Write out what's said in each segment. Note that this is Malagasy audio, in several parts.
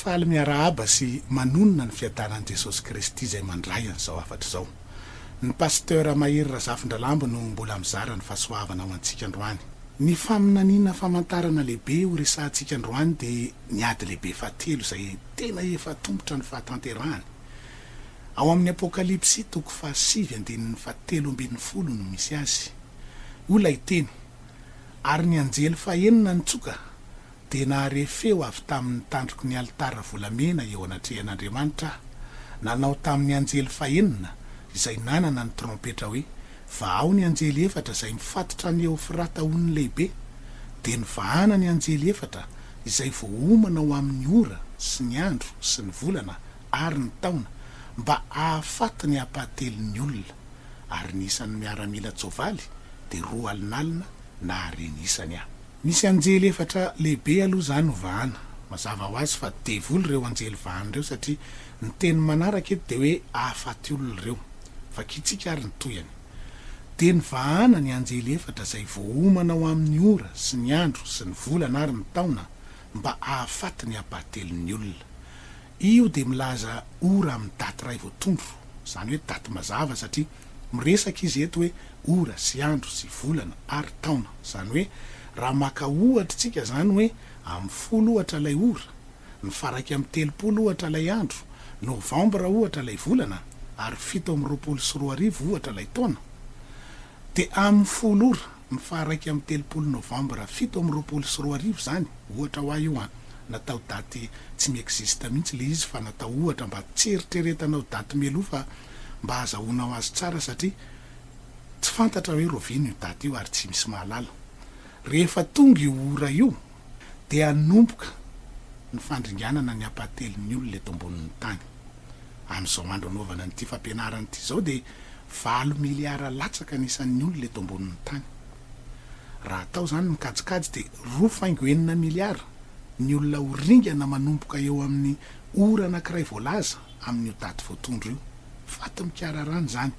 Faly miarahaba sy manonona ny fiadanan'i Jesosy Kristy izay mandray an'izao hafatra izao. Ny Pasteur Mahery Razafindralambo no mbola mizara ny fahasoavana ho antsika androany. Ny faminaniana famantarana lehibe ho resahantsika androany dia ny ady lehibe fahatelo izay tena efa atomotra ny fahatanterahany. Ao amin'ny Apokalypsy toko fahasivy andininy fahatelo ambinifolo no misy azy. Hoy ilay teny, Ary ny anjely fahenina nitsoka dia nahare feo avy tamin' ny tandroky ny alitara volamena eo anatrehan' Andriamanitra aho, nanao tamin' ny anjely fahenina izay nanana ny trompetra hoe, Vahao ny anjely efatra izay mifatotra any Eofrata ony lehibe. Dia nivahana ny anjely efatra izay voaomana ho amin' ny ora sy ny andro sy ny volana ary ny taona, mba hahafaty ny ampahatelon' ny olona. Ary ny isan' ny miaramila an-tsoavaly dia roa alinalina nahare ny isany aho. Nisy anjely efatra lehibe aloha izany ho vahana. Mazava ho azy fa devoly ireo anjely vahana ireo satria ny teny manaraka eto dia hoe hahafaty olona ireo. Vakintsika ary ny tohiny. Dia nivahana ny anjely efatra izay voaomana ho amin'ny ora sy ny andro sy ny volana ary ny taona mba hahafaty ny ampahatelon'ny olona. Io dia milaza ora amin'ny daty iray voatondro, izany hoe daty mazava satria miresaka izy eto hoe ora sy andro sy volana ary taona. Izany hoe raha maka ohatra isika izany hoe amin'ny folo ohatra ilay ora, ny faha-31 ohatra ilay andro, novambra ohatra ilay volana ary 2027 ohatra ilay taona. Dia amin'ny folo ora, ny faha-31 novambra 2027 izany, ohatra hoa io an, natao daty tsy mi-existe mihitsy ilay izy fa natao ohatra mba tsy eritreretanao daty mialoha fa mba ahazahoanao azy tsara satria tsy fantatra hoe raoviana io daty io ary tsy misy mahalala. Rehefa tonga io ora io dia hanomboka ny fandringanana ny ampahatelon'ny olona eto ambonin'ny tany. Amin'izao andro anaovana an'ity fampianarana ity izao dia valo miliara latsaka ny isan'ny olona eto ambonin'ny tany. Raha atao izany ny kajikajy dia roa faingo enina miliara ny olona ho ringana manomboka eo amin'ny ora anankiray voalaza amin'io daty voatondro io. Faty mikararana izany.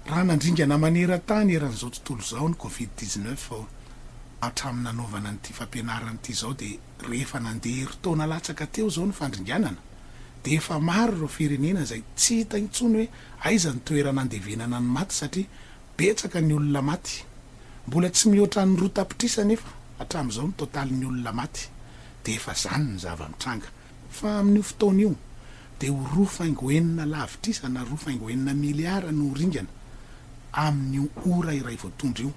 Raha nandringana maneran-tany eran'izao tontolo izao ny covid 19 hatramin'ny nanaovana an'ity fampianarana ity izao dia rehefa nandeha herintaona latsaka teo izao ny fandringanana dia efa maro ireo firenena izay tsy hita intsony hoe aiza ny toerana andevenana ny maty satria betsaka ny olona maty. Mbola tsy mihoatra ny roa tapitrisa anefa hatramin'izao ny totalin'ny olona maty dia efa izany ny zava-mitranga. Fa amin'io fotoana io dia ho roa faingo enina lavitrisa na roa faingo enina miliara no ho ringana amin'io ora iray voatondro io.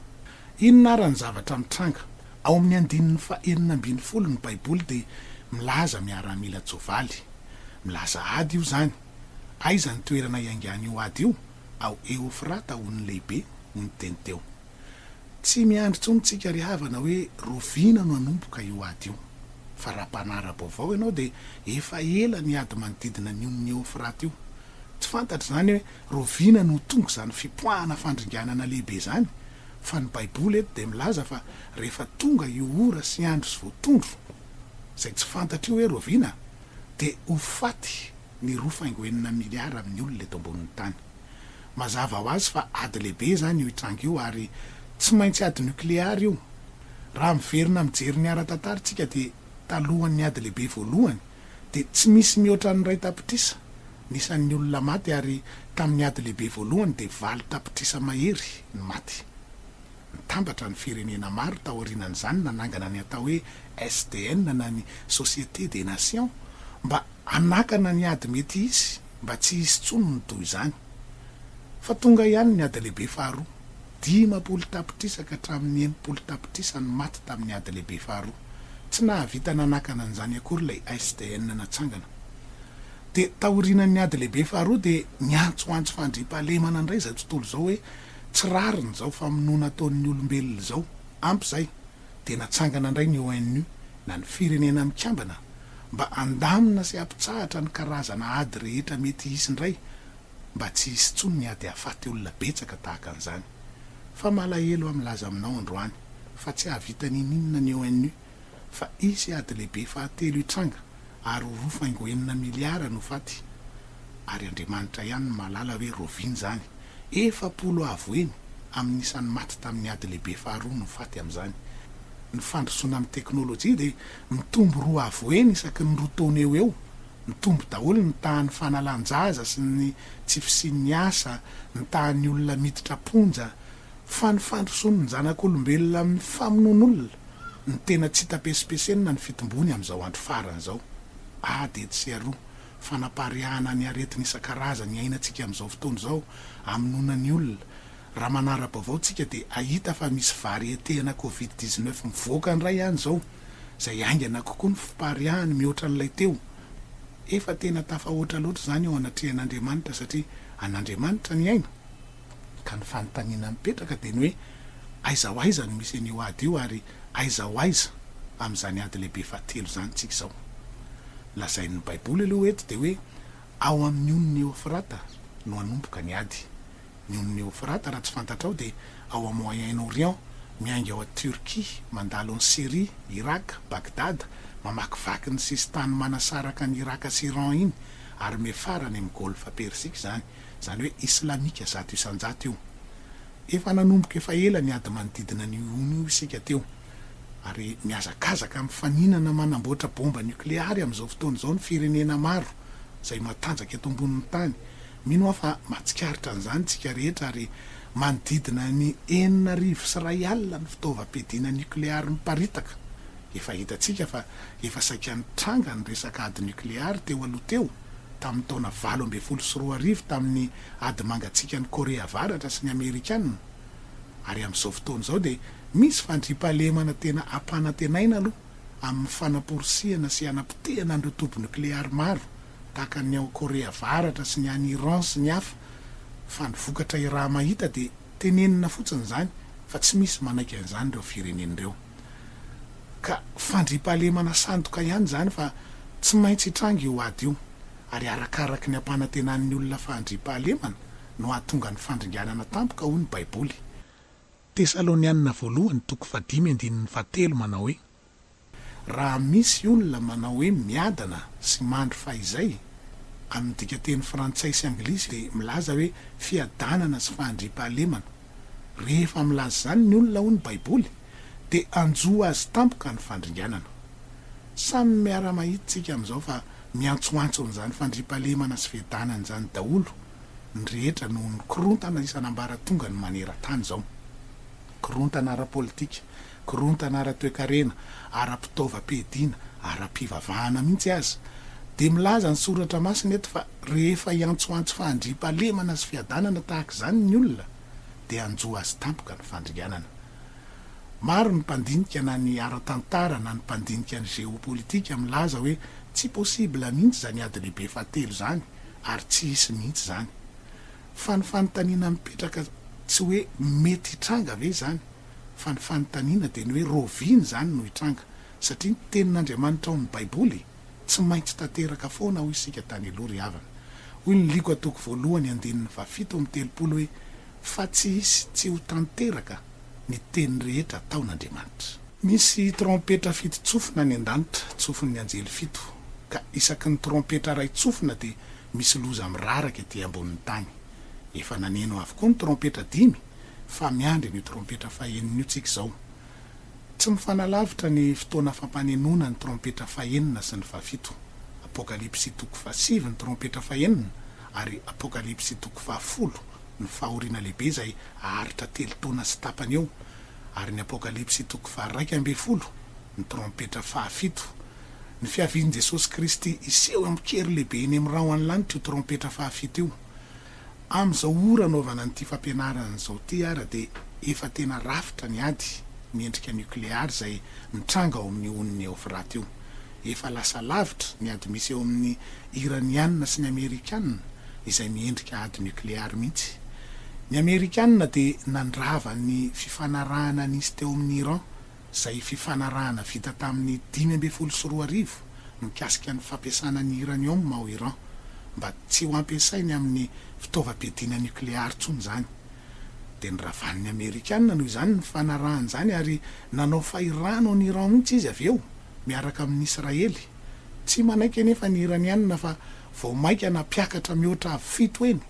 Inona àry ny zavatra mitranga? Ao amin'ny andininy faha-16 ny Baiboly dia milaza miaramila tsoavaly. Milaza ady io izany. Aiza ny toerana iaingan'io ady io? Ao Eofrata, ony lehibe, hoy ny teny teo. Tsy miandry intsony tsika ry havana hoe roviana no hanomboka io ady io. Fa raha mpanara-baovao ianao dia efa ela ny ady manodidina ny onin'i Eofrata io. Tsy fantatra izany hoe roviana no ho tonga izany fipoahana fandringanana lehibe izany, fa ny Baiboly eto dia milaza fa rehefa tonga io ora sy andro sy voatondro, izay tsy fantatra io hoe roviana, dia ho faty ny roa faingo enina miliara amin'ny olona eto ambonin'ny tany. Mazava ho azy fa ady lehibe izany io hitranga io ary tsy maintsy ady nukleary io. Raha miverina mijery ny ara-tantara isika dia talohan'ny ady lehibe voalohany dia tsy misy mihoatra ny iray tapitrisa ny isan'ny olona maty ary tamin'ny ady lehibe voalohany dia valo tapitrisa mahery ny maty. Nitambatra ny firenena maro taorianan'izany nanangana ny atao hoe SDN na ny Société des Nations mba hanakana ny ady mety hisy mba tsy hisy intsony ny toy izany. Fa tonga ihany ny ady lehibe faharoa. 50 tapitrisa ka hatramin'ny 60 tapitrisa ny maty tamin'ny ady lehibe faharoa. Tsy nahavita nanakana an'izany akory ilay SDN natsangana. Dia taorianan'ny ady lehibe faharoa dia niantsoantso fandriampahalemana indray izao tontolo izao hoe tsy rariny izao famonoana ataon'ny olombelona izao. Ampy izay. Dia natsangana indray ny ONU na ny Firenena Mikambana mba handamina sy hampitsahatra ny karazana ady rehetra mety hisy indray mba tsy hisy intsony ny ady hahafaty olona betsaka tahaka an'izany. Fa malahelo aho milaza aminao androany fa tsy hahavita n'ininona ny ONU fa hisy ady lehibe fahatelo hitranga ary ho roa faingo enina miliara no faty ary Andriamanitra ihany no mahalala hoe raoviana izany. 40 avo heny amin'ny isan'ny maty tamin'ny ady lehibe faharoa no faty amin'izany. Ny fandrosoana amin'ny teknolojia dia mitombo roa avo heny isaky ny roa taona eo ho eo. Mitombo daholo ny tahan'ny fanalan-jaza sy ny tsy fisian'ny asa, ny tahan'ny olona miditra am-ponja. Fa ny fandrosoan'ny zanak'olombelona amin'ny famonoan'olona no tena tsy hita pesipesenina ny fitombony amin'izao andro farany izao. Ady etsy sy aroa, fanapariahana ny aretina isan-karazany iainantsika amin'izao fotoana izao, hamonoana ny olona. Raha manara-baovao tsika dia hahita fa misy variété-na covid 19 mivoaka indray any izao, izay haingana kokoa ny fipariahany mihoatra an'ilay teo. Efa tena tafahoatra loatra izany eo anatrehan'Andriamanitra satria an'Andriamanitra ny aina. Ka ny fanontaniana mipetraka dia ny hoe aiza ho aiza no misy an'io ady io ary aiza ho aiza amin'izany ady lehibe fahatelo izany tsika izao. Lazain'ny Baiboly aloha eto dia hoe ao amin'ny onin'i Eofrata no hanomboka ny ady. Ny onin'i Eofrata raha tsy fantatrao dia ao à Moyen Orient, miainga ao à Turquie, mandalo an'i Syrie, Irak, Bagdad, mamakivaky ny sisintany manasaraka an'i Irak sy Iran iny ary miafara any amin'ny Golfe Persika izany. Izany hoe islamika 100% io. Efa nanomboka efa ela ny ady manodidina an'io ony io isika teo. Ary mihazakazaka mifaninana manamboatra bomba nukleary amin'izao fotoana izao ny firenena maro izay matanjaka eto ambonin'ny tany. Mino aho fa mahatsikaritra an'izany isika rehetra ary manodidina ny 1060 ny fitaovam-piadiana nukleary miparitaka. Efa hitantsika fa efa saika nitranga ny resaka ady nukleary teo aloha teo. tamin'ny taona 2018 tamin'ny ady mangatsiakan'i Korea Avaratra sy ny Amerikana, ary amin'izao fotoana izao dia misy fandriampahalemana tena ampanantenaina aloha amin'ny fanaporisihana sy hanapotehana an'ireo toby nokleary maro tahaka ny ao Korea Avaratra sy ny any Iran sy ny hafa, fa ny vokatra iraha-mahita dia tenenina fotsiny izany fa tsy misy manaiky an'izany ireo firenena ireo. Ka fandriampahalemana sandoka ihany izany fa tsy maintsy hitranga io ady io, ary arakaraky ny ampanantenan'ny olona fahandriampahalemana no hahatonga ny fandringanana tampoka hoy ny Baiboly. Tesalonianina voalohany toko fahadimy andininy fahatelo manao hoe, Raha misy olona manao hoe miadana sy mandry fahizay, amin'ny dikanteny frantsay sy anglisy dia milaza hoe fiadanana sy fahandriampahalemana. Rehefa milaza izany ny olona hoy ny Baiboly, dia hanjo azy tampoka ny fandringanana. Samy miara-mahita isika amin'izao fa miantsoantso an'izany fandriampahalemana sy fiadanana izany daholo ny rehetra noho ny korontana isan'ambaratongany maneran-tany izao. Korontana ara-politika, korontana ara-toekarena, ara-pitaovam-piadiana, ara-pivavahana mihitsy aza. Dia milaza ny Soratra Masina eto fa rehefa hiantsoantso fahandriampahalemana sy fiadanana tahaka izany ny olona dia hanjo azy tampoka ny fandringanana. Maro ny mpandinika na ny ara-tantara na ny mpandinika ny géopolitique milaza hoe tsy possible mihitsy izany ady lehibe fahatelo izany ary tsy hisy mihitsy izany. Fa ny fanontaniana mipetraka tsy hoe mety hitranga ve izany fa ny fanontaniana dia ny hoe raoviana izany no hitranga satria ny tenin'Andriamanitra ao amin'ny baiboly tsy maintsy tanteraka foana hoy isika tany aloha ry havana. Hoy ny Lioka toko voalohany andininy fahafito amby telopolo hoe fa tsy hisy tsy ho tanteraka ny teny rehetra ataon'Andriamanitra. Misy trompetra fito tsofina any an-danitra, tsofin'ny anjely fito, ka isaky ny trompetra iray tsofina dia misy loza miraraka ety ambonin'ny tany. Efa naneno avokoa ny trompetra dimy, fa miandry an'io trompetra fahenina io tsika izao. Tsy mifanalavitra ny fotoana fampanenoana ny trompetra fahenina sy ny fahafito. Apokalypsy toko fahasivy ny trompetra fahenina, ary Apokalypsy toko fahafolo ny fahoriana lehibe izay haharitra telo taona sy tapany eo, ary ny Apokalypsy toko faha-11 ny trompetra fahafito. Ny fiavian'i Jesosy Kristy hiseho amin-kery lehibe eny amin'ny rahona lanitra io trompetra fahafito io. Amin'izao ora anaovana an'ity fampianarana izao ity ara dia efa tena rafitra ny ady miendrika nukleary izay mitranga ao amin'io onin'i Eofrata io. Efa lasa lavitra ny ady misy eo amin'ny Iraniana sy ny Amerikana izay miendrika ady nukleary mihitsy. Ny Amerikana dia nandrava ny fifanarahana nisy teo amin'i Iran izay fifanarahana vita tamin'ny 2015 mikasika ny fampiasana ny uranium ao Iran mba tsy ho ampiasainy amin'ny fitaovam-piadiana nukleary intsony izany. Dia noravan'ny Amerikana noho izany ny fanarahana izany ary nanao fahirano an'i Iran mihitsy izy avy eo miaraka amin'i Israely. Tsy manaiky anefa ny Iraniana fa vao mainka nampiakatra mihoatra avo fito heny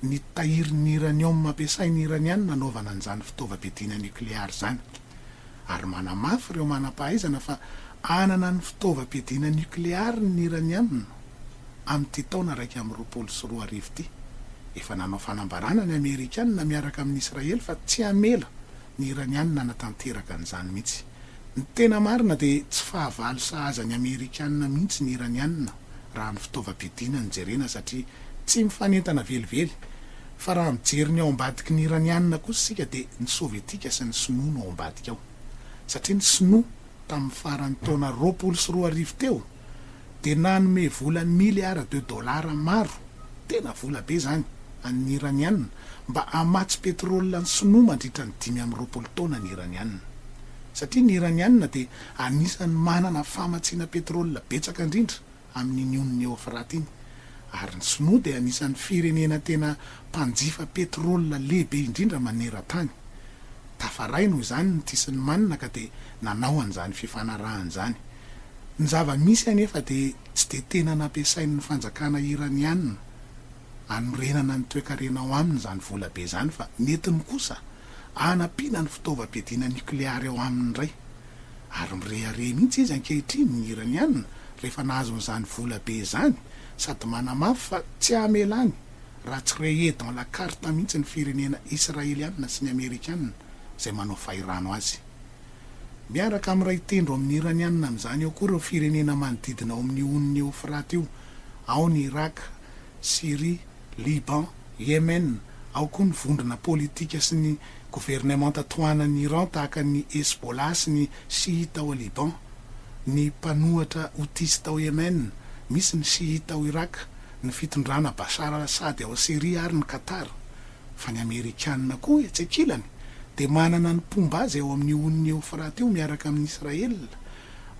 ny tahirin'ny uranium ampiasain'ny Iraniana hanaovana an'izany fitaovam-piadiana nukleary izany. Ary manamafy ireo manam-pahaizana fa hanana ny fitaovam-piadiana nukleariny ny Iraniana amin'ity taona 2021 ity. Efa nanao fanambarana ny Amerikana miaraka amin'i Israely fa tsy hamela ny Iraniana hanatanteraka an'izany mihitsy. Ny tena marina dia tsy fahavalo sahaza ny Amerikana mihitsy ny Iraniana raha ny fitaovam-piadiana no jerena satria tsy mifanentana velively fa raha mijery ny ao ambadiky ny Iraniana kosa isika dia ny Sovietika sy ny Sinoa no ao ambadika ao satria ny Sinoa tamin'ny faran'ny taona 2020 teo dia nanome vola milliards de dollars maro, tena vola be izany, an'ny Iraniana mba hamatsy pétrole ny Sinoa mandritra ny 25 taona ny Iraniana. Satria ny Iraniana dia anisan'ny manana famatsiana pétrole betsaka indrindra amin'iny onin'i Eofrata iny. Ary ny Sinoa dia anisan'ny firenena tena mpanjifa pétrole lehibe indrindra maneran-tany. Tafaray noho izany ny tia sy ny manina ka dia nanao an'izany fifanarahana izany. Ny zava-misy anefa dia tsy dia tena nampiasain'ny fanjakana Iraniana hanorenana ny toekarena ao aminy izany vola be izany fa nentiny kosa hanampiana ny fitaovam-piadiana nukleary ao aminy indray. Ary mirehareha mihitsy izy ankehitriny, ny Iraniana, rehefa nahazo an'izany vola be izany sady manamafy fa tsy hamelany raha tsy rayé dans la carte mihitsy ny firenena Israeliana sy ny Amerikana izay manao fahirano azy. Miaraka miray tendro amin'ny Iraniana amin'izany ao koa ireo firenena manodidina ao amin'io onin'i Eofrata io, ao ny Irak, Syria, Liban, Yemen, ao koa ny vondrona politika sy ny governemanta tohanan'i Iran tahaka ny Hezbollah sy ny Shiita ao Liban, ny mpanohatra Houthis ao Yemen, misy ny Shiita ao Irak, ny fitondrana Bashar al-Assad ao Syria ary ny Qatar. Fa ny Amerikana koa etsy ankilany dia manana ny mpomba azy ao amin'io onin'i Eofrata io miaraka amin'i Israel.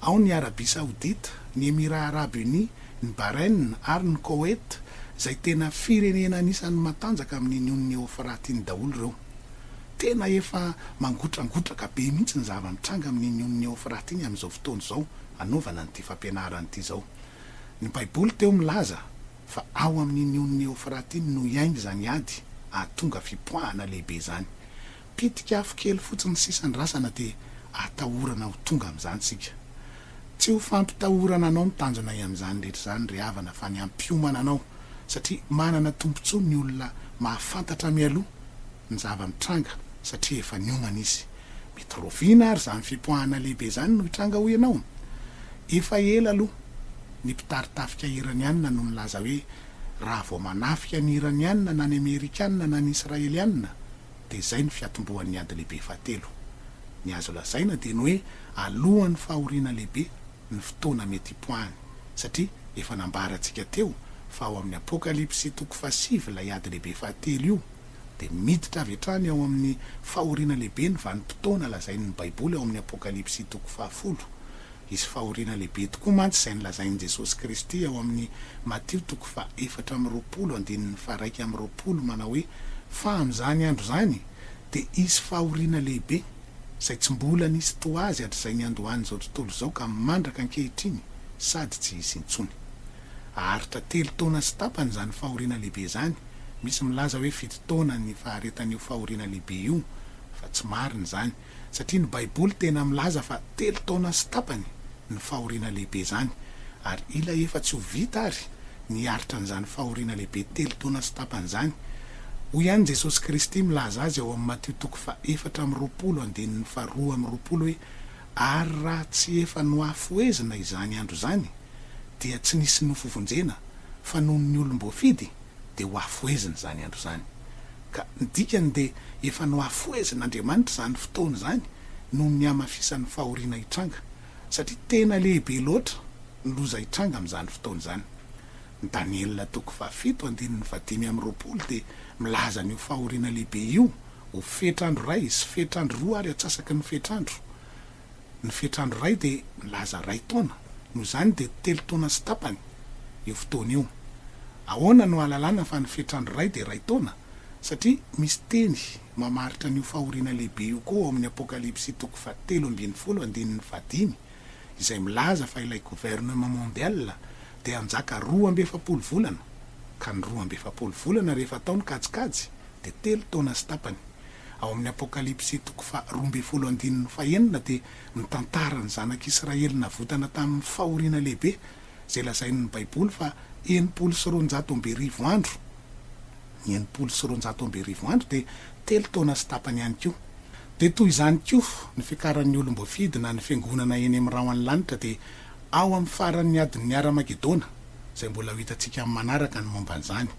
Ao ny Arabie Saoudite, ny Emirats Arabes Unis, ny Bahrain ary ny Koweit izay tena firenena anisan'ny matanjaka amin'iny onin'i Eofrata iny daholo ireo. Tena efa mangotrangotraka be mihitsy ny zava-mitranga amin'iny onin'i Eofrata iny amin'izao fotoana izao anaovana an'ity fampianarana ity izao. Ny Baiboly teo milaza fa ao amin'iny onin'i Eofrata iny no hiainga izany ady hahatonga fipoahana lehibe izany. Pitika afo kely fotsiny sisa andrasana dia atahorana ho tonga amin'izany isika. Tsy ho fampitahorana anao ny tanjonay amin'izany rehetra izany ry havana fa ny hampiomana anao satria manana tombontsoa ny olona mahafantatra mialoha ny zava-mitranga satria efa niomana izy. Mety rahoviana ary izany fipoahana lehibe izany no hitranga hoy ianao? Efa ela aloha ny mpitari-tafika Iraniana no nilaza hoe raha vao manafika ny Iraniana na ny Amerikana na ny Israeliana dia izay no fiatombohan'ny ady lehibe fahatelo. Ny azo lazaina dia ny hoe alohan'ny fahoriana lehibe ny fotoana mety hipoahany satria efa nambarantsika teo fa ao amin'ny Apokalypsy toko fahasivy ilay ady lehibe fahatelo io dia miditra avy hatrany ao amin'ny fahoriana lehibe ny vanim-potoana lazain'ny Baiboly ao amin'ny Apokalypsy toko fahafolo. Hisy fahoriana lehibe tokoa mantsy izay nolazain'i Jesosy Kristy ao amin'ny Matio toko faha-24 andininy faha-21 manao hoe, Fa amin'izany andro izany dia hisy fahoriana lehibe, izay tsy mbola nisy toa azy hatrizay niandohan'izao tontolo izao ka mandraka ankehitriny, sady tsy hisy intsony. Haharitra telo taona sy tapany izany fahoriana lehibe izany, misy milaza hoe fito taona ny faharetan'io fahoriana lehibe io, fa tsy marina izany, satria ny Baiboly tena milaza fa telo taona sy tapany ny fahoriana lehibe izany, ary ilay efa tsy ho vita ary ny hiaritra an'izany fahoriana lehibe telo taona sy tapany izany. Hoy ihany Jesosy Kristy milaza azy ao amin'ny Matio toko faha-24 andininy faha-22 hoe, Ary raha tsy efa nohafohezina izany andro izany, dia tsy nisy nofo vonjena, fa noho ny olom-boafidy dia ho hafohezina izany andro izany. Ka ny dikany dia efa nohafohezin'Andriamanitra izany fotoana izany noho ny hamafisan'ny fahoriana hitranga, satria tena lehibe loatra ny loza hitranga amin'izany fotoana izany. Ny Daniela toko fahafito andininy fahadimy amby roapolo dia milaza an'io fahoriana lehibe io ho fetr'andro iray sy fetr'andro roa ary atsasaky ny fetr'andro. Ny fetr'andro iray dia milaza iray taona, noho izany dia telo taona sy tapany io fotoana io. Ahoana no ahalalana fa ny fetr'andro iray dia iray taona? Satria misy teny mamaritra an'io fahoriana lehibe io koa ao amin'ny Apokalypsy toko fahatelo ambin'ny folo andininy fahadimy, izay milaza fa ilay gouvernement mondial dia hanjaka 42 volana, ka ny 42 volana rehefa atao ny kajikajy dia telo taona sy tapany. Ao amin'ny Apokalypsy toko faha 12 andininy fahenina dia mitantara ny zanak'Israely navotana tamin'ny fahoriana lehibe izay lazain'ny Baiboly fa 1260 andro. Ny 1260 andro dia telo taona sy tapany ihany koa. Dia toy izany koa ny fiakaran'ny olom-boafidy na ny fiangonana eny amin'ny rahon'ny lanitra dia ao amin'ny faran'ny adin'ny Haramagedona, izay mbola ho hitantsika amin'ny manaraka ny momba an'izany.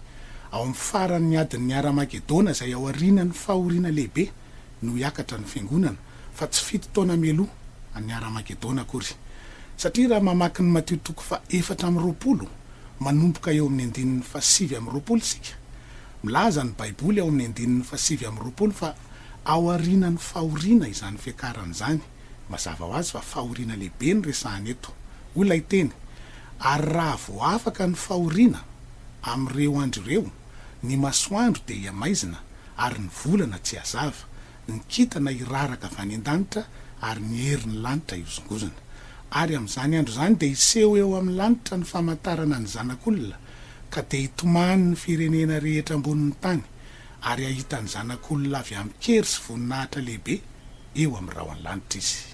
Ao amin'ny faran'ny adin'ny Haramagedona izay aorianan'ny fahoriana lehibe no hiakatra ny fiangonana, fa tsy fito taona mialoha an'ny Haramagedona akory. Satria raha mamaky ny Matio toko faha 24 manomboka eo amin'ny andininy faha 29 isika, milaza ny Baiboly ao amin'ny andininy faha 29 fa aorianan'ny fahoriana izany fiakarana izany, Mazava ho azy fa fahoriana lehibe no resahana eto. Hoy ilay teny, Ary raha vao afaka ny fahoriana amin'ireo andro ireo, ny masoandro dia hihamaizina, ary ny volana tsy hazava, ny kintana hiraraka avy any an-danitra, ary ny herin'ny lanitra hihozongozona. Ary amin'izany andro izany dia hiseho eo amin'ny lanitra ny famantarana ny Zanak'olona, ka dia hitomany ny firenena rehetra ambonin'ny tany, ary hahita ny Zanak'olona avy amin-kery sy voninahitra lehibe eo amin'ny rahon'ny lanitra izy.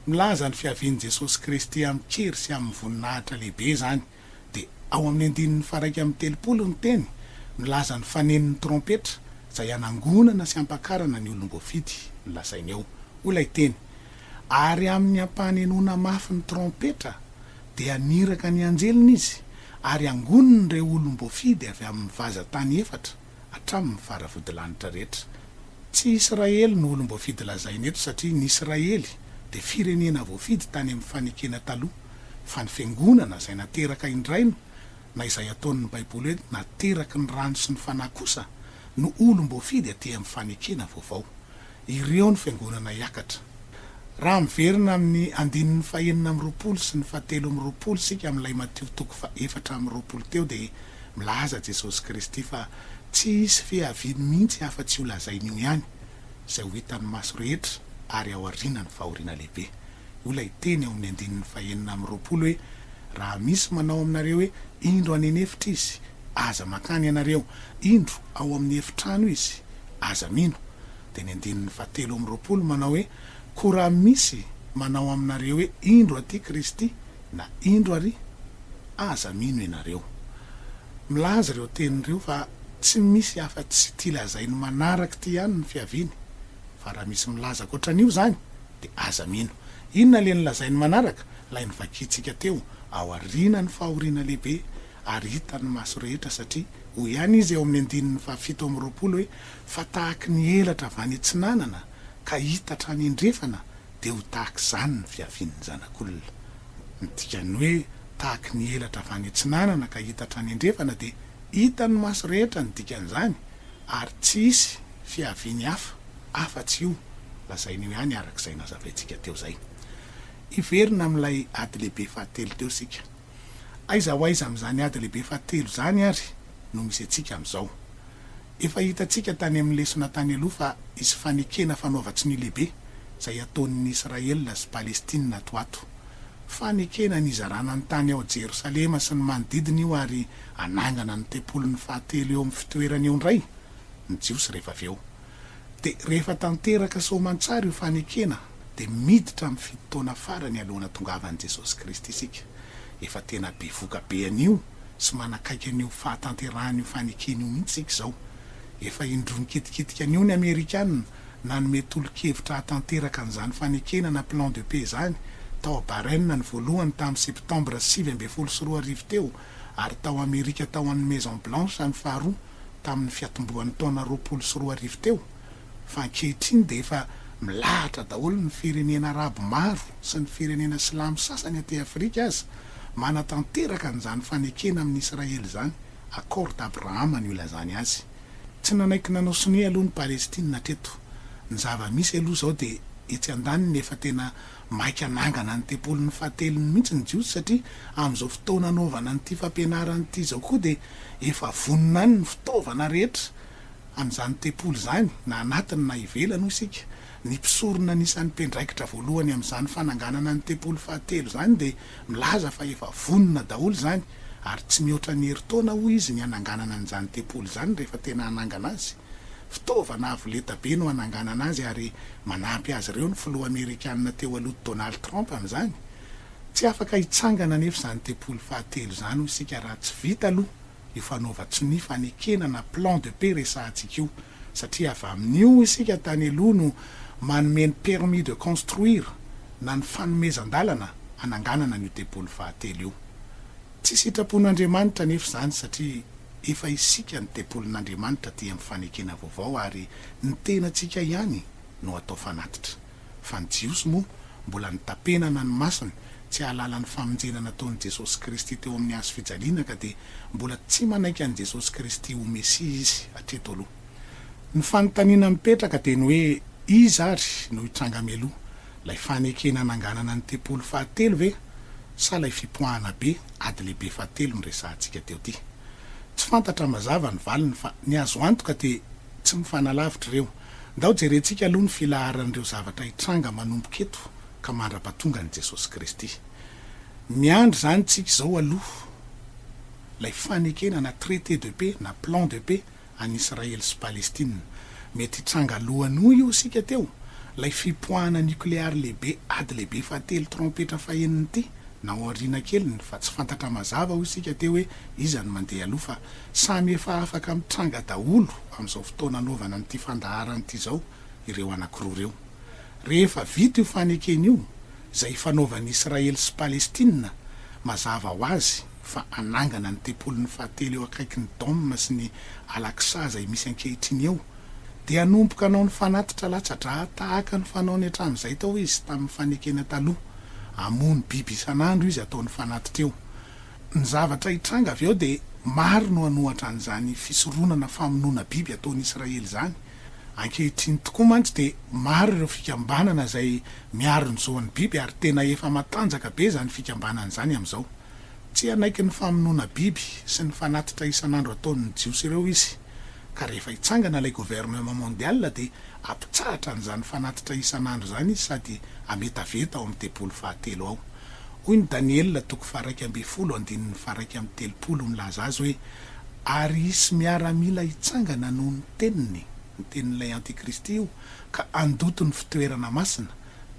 Milaza ny fiavian'i Jesosy Kristy amin-kery sy amin'ny voninahitra lehibe izany, dia ao amin'ny andininy faha-31 ny teny milaza ny fanenon'ny trompetra izay hanangonana sy hampakarana ny olom-boafidy no lazainy eo. Hoy ilay teny, Ary amin'ny ampanenoana mafy ny trompetra dia haniraka ny anjeliny izy, ary hangoniny ireo olom-boafidy avy amin'ny vazan-tany efatra hatramin'ny faravodilanitra rehetra. Tsy Israely no olom-boafidy lazaina eto satria ny Israely dia firenena voafidy tany amin'ny fanekena taloha fa ny fiangonana izay nateraka indray na izay ataon'ny baiboly hoe nateraky ny rano sy ny fanahy kosa no olom-boafidy aty amin'ny fanekena vaovao. Ireo ny fiangonana hiakatra. Raha miverina amin'ny andininy fahenina amby 20 sy ny fahatelo amby 20 isika amin'ilay Matio toko faha-24 teo dia milaza Jesosy Kristy fa tsy hisy fiaviany mihitsy afa-tsy io lazainy io ihany, izay ho hitan'ny maso rehetra ary aoriana ny fahoriana lehibe. Io ilay teny ao amin'ny andininy fahenina amby 20 hoe, Raha misy manao aminareo hoe, Indro any an'efitra izy, aza mankany ianareo, indro ao amin'ny efitrano izy, aza mino. Dia ny andininy fahatelo amby 20 manao hoe, Koa raha misy manao aminareo hoe, Indro aty Kristy, na Indro ary, aza mino ianareo. Milaza ireo teny ireo fa tsy misy afa-tsy ity lazainy manaraka ity ihany ny fiaviany, fa raha misy milaza ankoatran'io izany, dia aza mino. Inona ilay nolazainy manaraka? Ilay novakintsika teo, aoriana ny fahoriana lehibe, ary hitan'ny maso rehetra, satria hoy ihany izy eo amin'ny andininy faha-27 hoe, Fa tahaky ny elatra avy any atsinanana ka hita hatrany andrefana, dia ho tahaka izany ny fiavian'ny Zanak'olona. Ny dikan'ny hoe tahaky ny elatra avy any atsinanana ka hita hatrany andrefana dia hitan'ny maso rehetra ny dikan'izany, ary tsy hisy fiaviany hafa afa-tsy io lazainy io ihany araka izay nazavaintsika teo izay. Hiverina amin'ilay ady lehibe fahatelo teo isika. Aiza ho aiza amin'izany ady lehibe fahatelo izany ary no misy antsika amin'izao? Efa hitantsika tany amin'ny lesona tany aloha fa hisy fanekena fanaovan-tsonia lehibe izay hataon'ny Israel sy Palestina ato ho ato. Fanekena ny hizarana ny tany ao Jerosalema sy ny manodidina io ary hanangana ny tempoliny fahatelo eo amin'ny fitoerany eo indray ny Jiosy rehefa avy eo. Dia rehefa tanteraka soamantsara io fanekena dia miditra amin'ny fito taona farany alohan'ny hatongavan'i Jesosy Kristy isika. Efa tena bevoka be an'io sy manakaiky an'io fahatanterahan'io fanekena io mihitsy isika izao. Efa indroa nikitikitika an'io ny Amerikana nanome tolo-kevitra hahatanteraka an'izany fanekena na plan de paix izany, tao Bahrain ny voalohany tamin'ny septambra 2019 teo ary tao Amerika tao amin'ny Maison Blanche ny faharoa tamin'ny fiatombohan'ny taona 2020 teo. Fa ankehitriny dia efa milahatra daholo ny firenena arabo maro sy ny firenena silamo sasany aty Afrika aza manatanteraka an'izany fanekena amin'i Israely izany, accord d'Abraham no ilazany azy. Tsy nanaiky nanao sonia aloha ny Palestina hatreto. Ny zava-misy aloha izao dia etsy andaniny efa tena maika hanangana ny tempoliny fahatelony mihitsy ny Jiosy satria amin'izao fotoana anaovana an'ity fampianarana ity izao koa dia efa vonona any ny fitaovana rehetra amin'izany tempoly izany, na anatiny na ivelany, hoy isika. Ny mpisorona anisan'ny mpiandraikitra voalohany amin'izany fananganana ny tempoly fahatelo izany dia milaza fa efa vonona daholo izany, ary tsy mihoatra ny herintaona, hoy izy, ny hananganana an'izany tempoly izany rehefa tena hanangana azy. Fitaovana avo lenta be no hananganana azy ary manampy azy ireo ny filoha amerikanina teo aloha Donald Trump amin'izany. Tsy afaka hitsangana anefa izany tempoly fahatelo izany hoy isika raha tsy vita aloha io fanaovan-tsonia fanekena na plan de paix resahantsika io satria avy amin'io hoy isika tany aloha no manome ny permis de construire na ny fanomezan-dalana hananganana an'io tempoly fahatelo io. Tsy sitrapon'Andriamanitra anefa izany satria efa isika ny tempolin'Andriamanitra aty amin'ny fanekena vaovao ary ny tenantsika ihany no atao fanatitra. Fa ny Jiosy moa mbola nitapenana ny masony tsy hahalala ny famonjena nataon'i Jesosy Kristy teo amin'ny hazo fijaliana ka dia mbola tsy manaiky an'i Jesosy Kristy ho Mesia izy hatreto aloha. Ny fanontaniana mipetraka dia ny hoe iza ary no hitranga mialoha, ilay fanekena hananganana ny tempoly fahatelo ve sa ilay fipoahana be, ady lehibe fahatelo noresahantsika teo ity? Tsy fantatra mazava ny valiny fa ny azo antoka dia tsy mifanalavitra ireo. Ndao jerentsika aloha ny filaharan'ireo zavatra hitranga manomboka eto ka mandra-pahatongan'i Jesosy Kristy. Miandry izany tsika izao aloha ilay fanekena na traité de paix na plan de paix an'i Israely sy Palestina. Mety hitranga alohan'io io isika teo, ilay fipoahana nukleary lehibe ady lehibe fahatelo trompetra fahenina ity na ao aoriana keliny fa tsy fantatra mazava hoy isika teo hoe iza no mandeha aloha fa samy efa afaka mitranga daholo amin'izao fotoana anaovana an'ity fandaharana ity izao ireo anankiroa ireo. Rehefa vita io fanekena io, izay ifanaovan'i Israely sy Palestina, mazava ho azy fa hanangana ny tempoliny fahatelo eo akaikin'ny Dôme sy ny Al-Aqsa izay misy ankehitriny eo, dia hanomboka hanao ny fanatitra latsa-drà tahaka ny fanaony hatramin'izay tao izy tamin'ny fanekena taloha. Hamono biby isan'andro izy hataony fanatitra eo. Ny zavatra hitranga avy eo dia maro no hanohatra an'izany fisoronana famonoana biby ataon'i Israely izany. Ankehitriny tokoa mantsy dia maro ireo fikambanana izay miaro ny zon'ny biby ary tena efa matanjaka be izany fikambanana izany amin'izao. Tsy hanaiky ny famonoana biby sy ny fanatitra isan'andro ataon'ny Jiosy ireo izy. Ka rehefa hitsangana ilay gouvernement mondial dia hampitsahatra an'izany fanatitra isan'andro izany izy sady hametaveta ao amin'ny tempoly fahatelo ao. Hoy ny Daniela toko faha-11 andininy faha-31 milaza azy hoe, Ary hisy miaramila hitsangana noho ny teniny, ny tenin'ilay antikristy io, ka handoto ny fitoerana masina,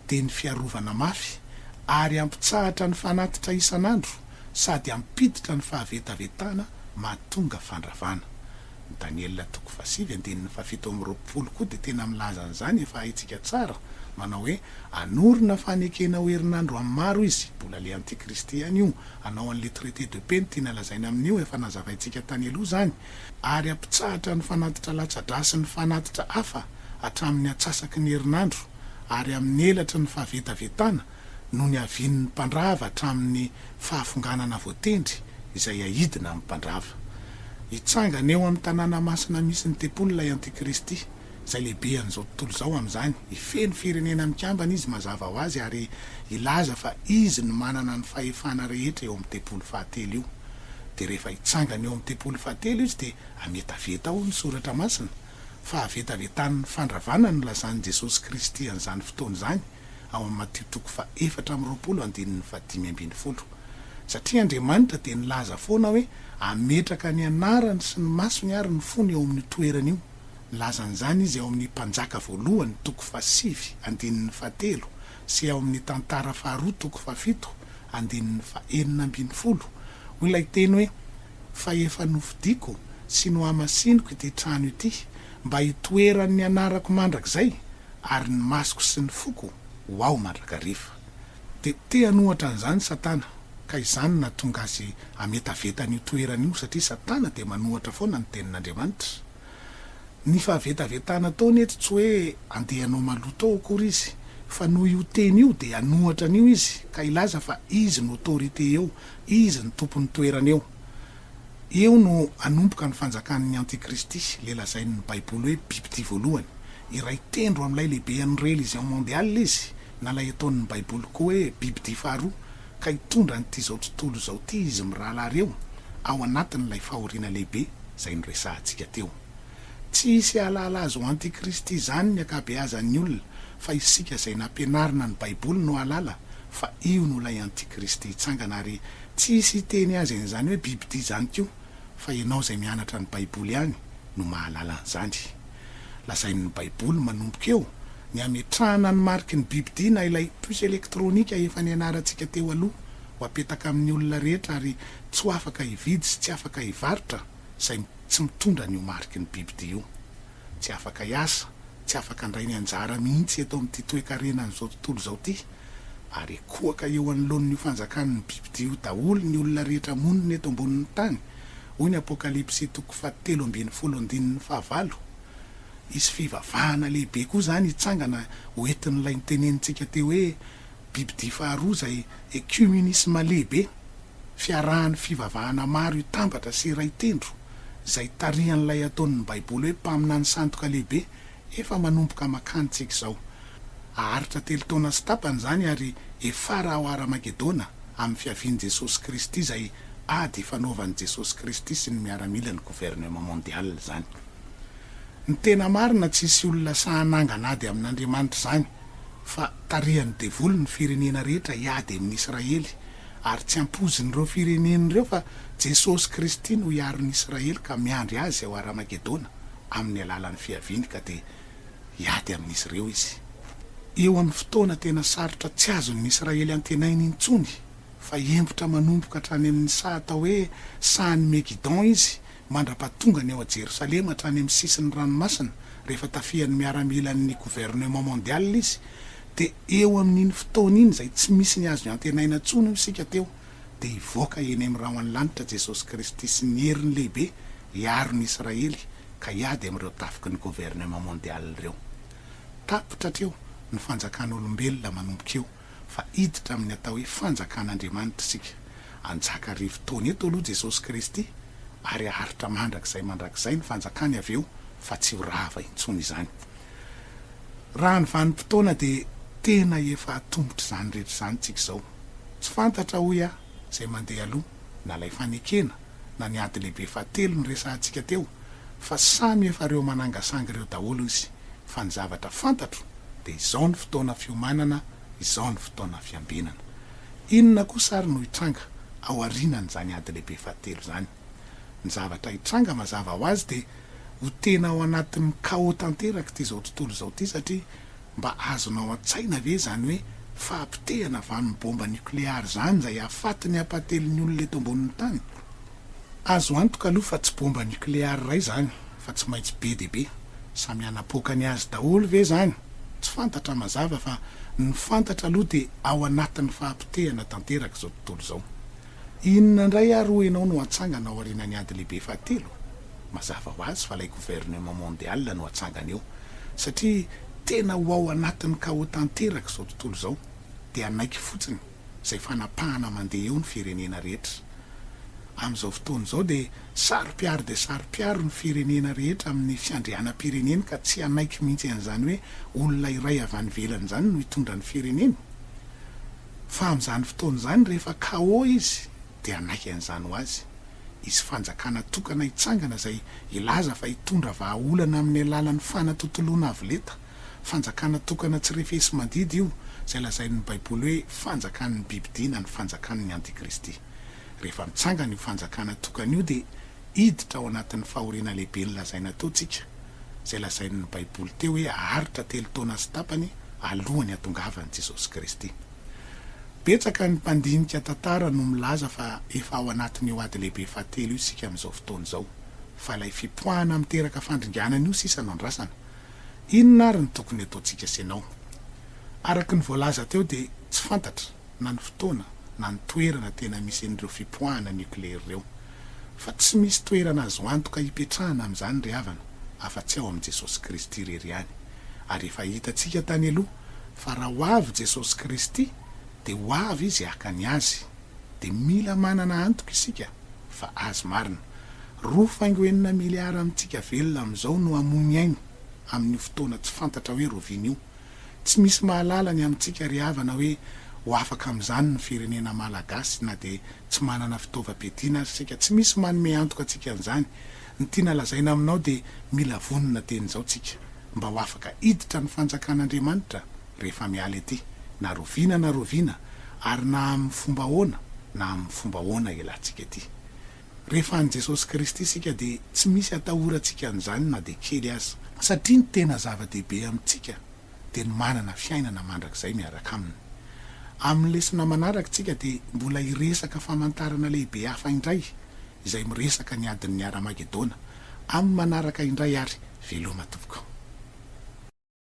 dia ny fiarovana mafy, ary hampitsahatra ny fanatitra isan'andro, sady hampiditra ny fahavetavetana mahatonga fandravana. Ny Daniela toko fahasivy andininy fahafito amby 20 koa dia tena milaza an'izany, efa haintsika tsara, manao hoe, Hanorina fanekena ho herinandro amin'ny maro izy, mbola ilay antikristy ihany io, hanao an'ilay traité de paix no tiana lazaina amin'io, efa nazavaintsika tany aloha izany, ary hampitsahatra ny fanatitra latsa-drà sy ny fanatitra hafa hatramin'ny antsasaky ny herinandro, ary amin'ny elatry ny fahavetavetana no niavian'ny mpandrava hatramin'ny fahafonganana voatendry izay haidina amin'ny mpandrava. Hitsangana eo amin'ny tanàna masina misy ny tempoly ilay Antikristy, izay lehibe an'izao tontolo izao amin'izany. Hifehy ny Firenena Mikambana izy mazava ho azy ary hilaza fa izy no manana ny fahefana rehetra eo amin'ny tempoly fahatelo io. Dia rehefa hitsangana eo amin'ny tempoly fahatelo izy dia hametaveta ao ny Soratra Masina. Fahavetavetan'ny fandravana no nilazan'i Jesosy Kristy an'izany fotoana izany ao amin'ny Matio toko faha-24 andininy faha-15. Satria Andriamanitra dia nilaza foana hoe hametraka ny anarany sy ny masony ary ny fony eo amin'io toerana io. Nilaza an'izany izy ao amin'ny Mpanjaka voalohany toko fahasivy andininy fahatelo sy ao amin'ny Tantara faharoa toko fahafito andininy fahenina ambin'ny folo. Hoy ilay teny hoe, Fa efa nofidiko sy nohamasiniko ity trano ity mba hitoeran'ny anarako mandrakizay, ary ny masoko sy ny foko ho ao mandrakariva. Dia te hanohatra an'izany Satana, ka izany no nahatonga azy hametaveta an'io toerana io, satria Satana dia manohatra foana ny Tenin'Andriamanitra. Ny fahavetavetana ataony eto tsy hoe andeha hanao maloto ao akory izy, fa noho io teny io dia hanohatra an'io izy, ka hilaza fa izy no autorité eo, izy no tompon'ny toerana eo. Eo no hanomboka ny fanjakan'ny antikristy, le lazain'ny baiboly hoe bibidia voalohany. Iray tendro amin'ilay lehibean'ny religion mondiale izy, na ilay ataon'ny baiboly koa hoe bibidia faharoa, ka hitondra an'ity izao tontolo izao ity izy mirahalahy ireo, ao anatin'ilay fahoriana lehibe izay noresahantsika teo. Tsy hisy hahalala azy ho antikristy izany ny ankabeazan'ny olona, fa isika izay nampianarina ny baiboly no hahalala fa io no ilay antikristy hitsangana ary tsy hisy hiteny azy an'izany hoe bibidia izany koa fa ianao izay mianatra ny baiboly ihany no mahalala an'izany. Lazain'ny Baiboly manomboka eo ny hametrahana ny mariky ny bibidia na ilay puce elektronika efa nianarantsika teo aloha ho apetaka amin'ny olona rehetra ary tsy ho afaka hividy sy tsy afaka hivarotra izay tsy mitondra an'io mariky ny bibidia io. Tsy afaka hiasa, tsy afaka handray ny anjara mihitsy eto amin'ity toekarenan'izao tontolo izao ity ary hikohaka eo anoloan'io fanjakan'ny bibidia io daholo ny olona rehetra monina eto ambonin'ny tany, hoy ny Apokalypsy toko fahatelo ambinifolo andininy fahavalo. Hisy fivavahana lehibe koa izany hitsangana ho entin'ilay notenenintsika teo hoe bibidia faharoa izay ecumeninisme lehibe, fiarahan'ny fivavahana maro hitambatra sy hiray tendro, izay tarihan'ilay ataon'ny Baiboly hoe mpaminany sandoka lehibe efa manomboka makany tsika izao. Haharitra telo taona sy tapany izany ary hefara ao Haramagedona amin'ny fiavian'i Jesosy Kristy izay ady ifanaovan'i Jesosy Kristy sy ny miaramilany gouvernement mondial izany. Ny tena marina tsisy olona sahy hanangana ady amin'Andriamanitra izany fa tarihan'ny devoly ny firenena rehetra hiady amin'ny Israely ary tsy ampoizin'ireo firenena ireo fa Jesosy Kristy no hiaro ny Israely ka miandry azy ao Haramagedona amin'ny alalan'ny fiaviany ka dia hiady amin'izy ireo izy. Eo amin'ny fotoana tena sarotra tsy azon'ny Israely antenaina intsony fa hembotra manomboka hatrany amin'ny saha atao hoe sahan'i Megidon izy mandra-pahatongany ao Jerosalema hatrany amin'ny sisin'ny ranomasina rehefa tafihan'ny miaramilan'ny gouvernement mondial izy dia eo amin'iny fotoana iny izay tsy misy ny azo antenaina intsony hoy isika teo dia hivoaka eny amin'ny rahon'ny lanitra Jesosy Kristy sy ny heriny lehibe hiaro ny Israely ka hiady amin'ireo tafiky ny gouvernement mondial ireo. Tapitra hatreo ny fanjakan'olombelona manomboka eo fa hiditra amin'ny atao hoe fanjakan'Andriamanitra isika. Hanjaka arivo taona eto aloha Jesosy Kristy ary haharitra mandrakizay mandrakizay ny fanjakany avy eo fa tsy ho rava intsony izany. Raha ny vanim-potoana dia tena efa atomotr'izany rehetra izany tsika izao. Tsy fantatra hoy aho izay mandeha aloha na ilay fanekena na ny ady lehibe fahatelo noresahantsika teo fa samy efa reo manangasanga ireo daholo izy fa ny zavatra fantatro dia izao ny fotoana fiomanana izao ny fotoana fiambenana. Inona kosa ary no hitranga ao arinan'izany ady lehibe fahatelo izany? Ny zavatra hitranga mazava ho azy dia ho tena ao anatin'ny chaos tanteraka ity izao tontolo izao ity satria Mba azonao an-tsaina ve izany hoe fahapotehana avy amin'ny bomba nukleary izany izay hahafaty ny ampahatelon'ny olona eto ambonin'ny tany? Azo antoka aloha fa tsy bomba nukleary iray izany fa tsy maintsy be dia be. Samy hanapoaka ny azy daholo ve izany? Tsy fantatra mazava fa ny fantatra aloha dia ao anatin'ny fahapotehana tanteraka izao tontolo izao. Inona indray ary hoy ianao no hatsangana aorianan'ny ady lehibe fahatelo? Mazava ho azy fa ilay gouvernement mondial no hatsangana eo. Satria tena ho ao anatin'ny chaos tanteraka izao tontolo izao. Dia hanaiky fotsiny izay fanapahana mandeha eo ny firenena rehetra. Amin'izao fotoana izao dia saro-piaro dia saro-piaro ny firenena rehetra amin'ny fiandrianam-pireneny ka tsy hanaiky mihitsy an'izany hoe olona iray avy any ivelany izany no hitondra ny fireneny. Fa amin'izany fotoana izany rehefa chaos izy dia hanaiky an'izany ho azy. Hisy fanjakana tokana hitsangana izay hilaza fa hitondra vahaolana amin'ny alalan'ny fanatontoloana avo lenta. Fanjakana tokana tsy refesi-mandidy io, izay lazain'ny Baiboly hoe fanjakan'ny bibidia na ny fanjakan'ny antikristy. Rehefa mitsangana io fanjakana tokana io dia hiditra ao anatin'ny fahoriana lehibe nolazaina teo tsika, izay lazain'ny Baiboly teo hoe haharitra telo taona sy tapany alohan'ny hatongavan'i Jesosy Kristy. Betsaka ny mpandinika tantara no milaza fa efa ao anatin'io ady lehibe fahatelo io isika amin'izao fotoana izao, fa ilay fipoahana miteraka fandringanana io sisa no andrasana. Inona ary no tokony hataontsika sy ianao? Araka ny voalaza teo dia tsy fantatra. na ny fotoana na ny toerana tena misy an'ireo fipoahana niokleary ireo. Fa tsy misy toerana azo antoka hipetrahana amin'izany ry havana afa-tsy ao amin'i Jesosy Kristy irery ihany. Ary efa hitantsika tany aloha fa raha ho avy Jesosy Kristy dia ho avy Izy haka ny Azy. Dia mila manana antoka isika fa Azy marina. Roa faingo enina miliara amintsika velona amin'izao no hamoy ny ainy amin'io fotoana tsy fantatra hoe roviana io. Tsy misy mahalala ny amintsika ry havana hoe ho afaka amin'izany ny firenena Malagasy na dia tsy manana fitaovam-piadiana aza isika. Tsy misy manome antoka antsika an'izany. Ny tiana lazaina aminao dia mila vonona teny izao tsika mba ho afaka hiditra ny fanjakan'Andriamanitra rehefa miala ety, na roviana na roviana ary na amin'ny fomba ahoana na amin'ny fomba ahoana ialantsika ety. Rehefa an'i Jesosy Kristy isika dia tsy misy atahorantsika an'izany na dia kely aza. Satria ny tena zava-dehibe amintsika dia ny manana fiainana mandrakizay miaraka Aminy. Amin'ny lesona manaraka isika dia mbola hiresaka famantarana lehibe hafa indray izay miresaka ny adin'ny Haramagedona. Amin'ny manaraka indray ary veloma tompoko.